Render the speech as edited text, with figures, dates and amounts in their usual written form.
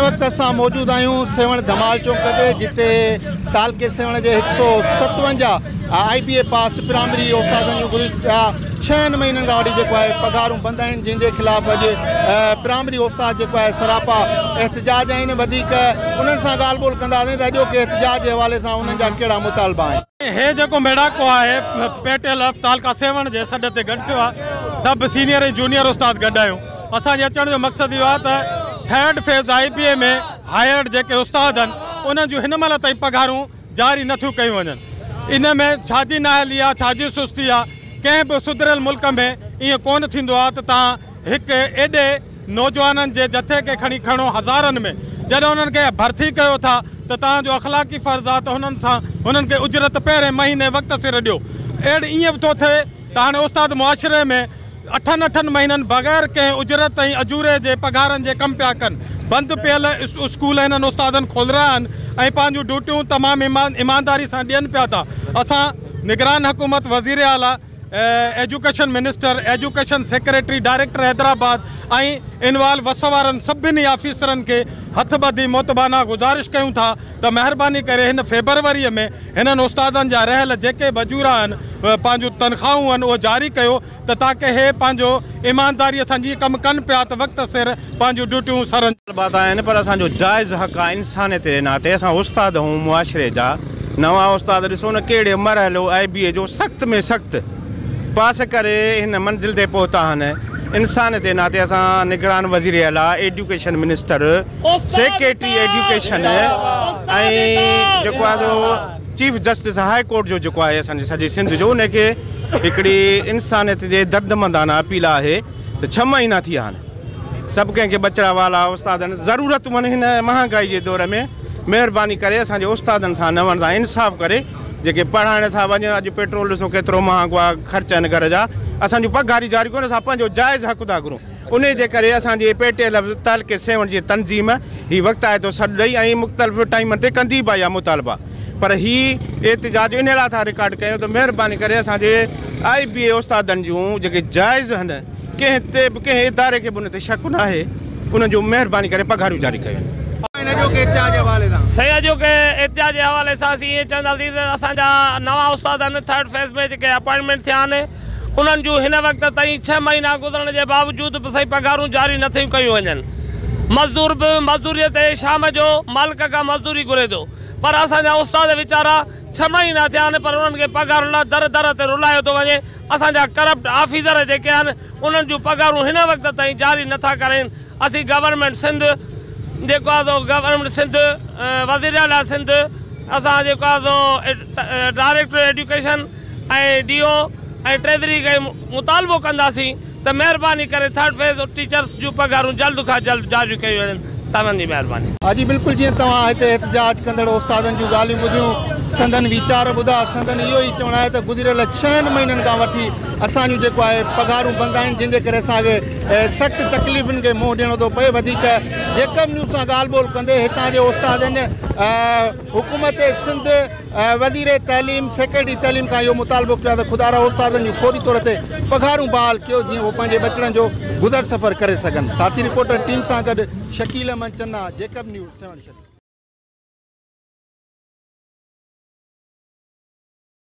وقت اسان موجود آهيون سيوهڻ ڌمال چونڪ تي جتي تعلقي سيوهڻ جي 157 آئي بي اي پاس پرائمري استادن جون گذشته 6 مهينن کان وٺي جيڪو آهي پگهارون بند آهن جنهن جي خلاف اڄ پرائمري استاد جيڪو آهي سراپا احتجاج آهن وڌيڪ انهن سان ڳالهه ٻولهه ڪنداسين ته اڄوڪي احتجاج جي حوالي سان انهن جا ڪهڙا مطالبا آهن. هي جيڪو ميڙاڪو آهي پي ٽي ايل ايف تعلقه سيوهڻ جي سڏ تي گڏ ٿيو آهي سڀ سينيئر ۽ جونيئر استاد گڏ آهيون اسان جي اچڻ جو مقصد اهو آهي ته third phase I B A ۾ hired جيڪي استاد آهن انهن جون هن مهل تائين پگهارون جاري نه ٿيون ڪيون وڃن ان ۾ ڇا جي نااهلي آهي ڇا جي سستي آهي ڪنهن به سڌريل ملڪ ۾ ائين ڪونه ٿيندو آهي ته توهان هڪ ايڏي نوجوانن جي جٿي کي کڻي کڻو هزارن ۾ جڏهن انهن کي ڀرتي ڪيو ٿا ته توهان جو اخلاقي فرض آهي ته هنن سان هنن کي اجرت پهرين مهيني وقت سر ڏيو اهڙ ائين به ٿو ٿئي ته هاڻي استاد معاشري ۾ اٺن اٺن مهينن بغير ڪنهن اجرت ۽ اجوري جي پگهارن جي ڪم پيا ڪن. بند پيل اسڪول هنن استادن کولرايا آهن ۽ پنهنجون ڊيوٽيون تمام ايمانداري سان ڏين پيا ٿا. اسان نگران حڪومت، وزير اعليٰ، education minister, education secretary, director Hyderabad ۽ involve وس وارن سڀني آفيسرن کي هٿ ٻڌي مؤدبانه گذارش ڪيون ٿا ته مهرباني ڪري هن فيبروريء ۾ هنن استادن جا رهيل جيڪي به اجورا آهن، پنهنجون تنخواهون آهن اهو جاري ڪيو ته تاڪه هي پنهنجو ايمانداريء سان جيئن ڪم ڪن پيا ته وقت سر پنهنجون ڊيوٽيون سر. مطالبات آهن پر اسان جو جائز حق آهي انسانيت جي ناتي اسان استاد هون معاشري جا نوان استاد ڏسو نه ڪهڙي مرحلو آئي بي اي جو سخت ۾ سخت پاس ڪري هن منزل تي پهتا آهن انسانيت جي ناتي اسان نگران وزير اعليٰ ايڊيوڪيشن منسٽر سيڪريٽري ايڊيوڪيشن ۽ جيڪو آهي سو چيف جسٽس هاء ڪورٽ جو جيڪو آهي اسان جي سڄي سنڌ جو ان کي هڪڙي انسانيت جي دردمندانه اپيل آهي ته ڇهه مهينا ٿي ويا آهن سڀ ڪنهن کي ٻچڙا والا استادن ضرورتون آهن هن مهانگائي جي دور ۾ مهرباني ڪري اسان جي استادن سان نون سان انصاف ڪري جيڪي پڙهائڻ ٿا وڃن اڄ پيٽرول ڏسو ڪيترو مهانگو آهي خرچ آهن گهر جا اسان جون پگهاريون جاري ڪونه اسان پنهنجو جائز حق ٿا گهرون انهي جي ڪري اسان جي پي ٽي لفظ تعلقي سيوهڻ جي تنظيم هي وقتائتو سڏ ڏئي ۽ مختلف ٽائيمن تي ڪندي به آئي آهي مطالبا پر هي احتجاج انهي لاء ٿا رڪارڊ ڪيون ته مهرباني ڪري اسان جي آئي بي اي استادن جون جيڪي جائز هن ڪنهن تي به ڪنهن اداري کي به ان تي شڪ ناهي انهن جون مهرباني ڪري پگهاريون جاري ڪيون وڃن. سائين اڄوڪي احتجاج جي حوالي سان اسين ائين چونداسين ته اسان جا نوان استاد آهن ٿرڊ فيز ۾ جيڪي اپائنٽمينٽ ٿيا آهن انهن جون هن وقت تائين ڇهه مهينا گذرڻ جي باوجود به سائين پگهارون جاري نه ٿيون ڪيون وڃن. مزدور به مزدوريء تي شام جو مالڪ کان مزدوري گهري ٿو پر اسان جا استاد ويچارا ڇهه مهينا ٿيا آهن پر انهن کي پگهارن لاء در در تي رلايو ٿو وڃي. اسان جا ڪرپٽ آفيسر جيڪي آهن انهن جون پگهارون هن وقت تائين جاري نه ٿا ڪرين. اسين گورنمينٽ سنڌ جيڪو آهي سو گورنمينٽ سنڌ وزير اعليٰ سنڌ اسان جيڪو آهي سو director education ۽ D O ۽ treasury کي مطالبو ڪنداسين ته مهرباني ڪري ٿرڊ فيز ٽيچرس جون پگهارون جلد کان جلد جاري ڪيون وڃن توهان جي مهرباني. ها جي بلڪل جيئن توهان هتي احتجاج ڪندڙ استادن جون ڳالهيون ٻڌيون سندن ويچار ٻڌا سندن اهو ئي چوڻ آهي ته گذريل ڇهن مهينن کان وٺي اسان جون جيڪو آهي پگهارون بند آهن جنهن جي ڪري اسان کي سخت تڪليفن کي منهن ڏيڻو ٿو پئي وڌيڪ جيڪب نيوز سان ڳالهه ٻولهه ڪندي هتان جي استادن حڪومت سنڌ وزير تعليم سيڪريٽري تعليم کان اهو مطالبو ڪيو آهي ته خدارا استادن جون فوري طور تي پگهارون بحال ڪيو جيئن هو پنهنجي ٻچڙن جو گذر سفر ڪري سگهن. ساٿي رپورٽر ٽيم سان گڏ شڪيل احمد چنا، جيڪب نيوز، سيوهڻ شريف.